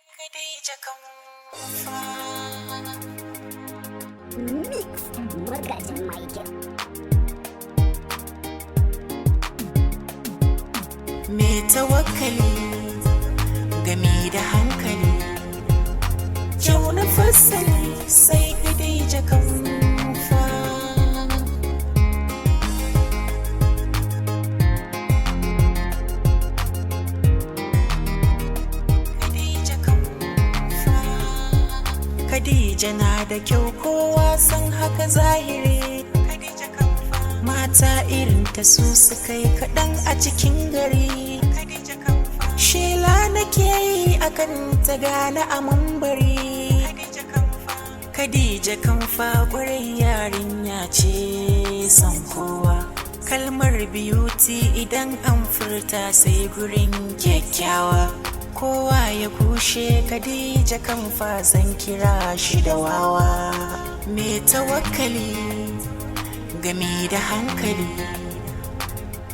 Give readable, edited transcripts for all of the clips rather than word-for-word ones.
Khadija Kamfa. Mix Magajin Michael. Mai tawakkali game da hankali, kyau na fasali sai Khadija Kamfa. Khadija Kamfa. Khadija na da kyau, kowa san haka zahiri. Khadija Kamfa. Mata irin ta su suka yi kaɗan a cikin gari. Khadija Kamfa. Shela nake yi akan ta gane a mambari. Khadija Kamfa. Khadija Kamfa ƙwarai yarinya ce son kowa. Kalmar beauty idan an furta sai gurin kyakkyawa. Kowa ya kushe Khadija Kamfa zan kira shi da wawa. Mai tawakkali game da hankali,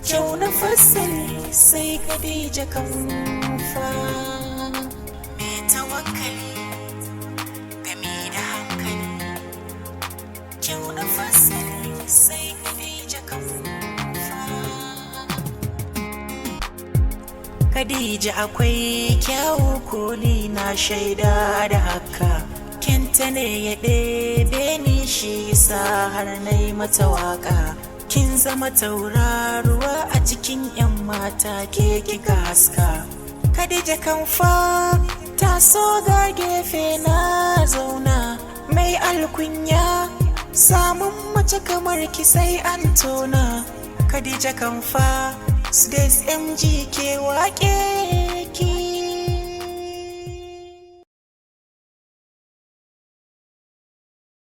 kyau na fasali sai Khadija Kamfa. Mai tawakkali game da hankali, kyau na fasali sai Khadija Kamfa. Khadija akwai kyawu, koli na shaida da haka. Kenta ne ya ɗebe ni, shi sa har na yi mata waka. Kin zama tauraruwa a cikin 'yan mata, ke kika haska. Khadija Kamfa ta so ga gefe na zauna mai alkunya, samun mace kamar ki sai an tona. Khadija Kamfa Sudes MG ke wake ki.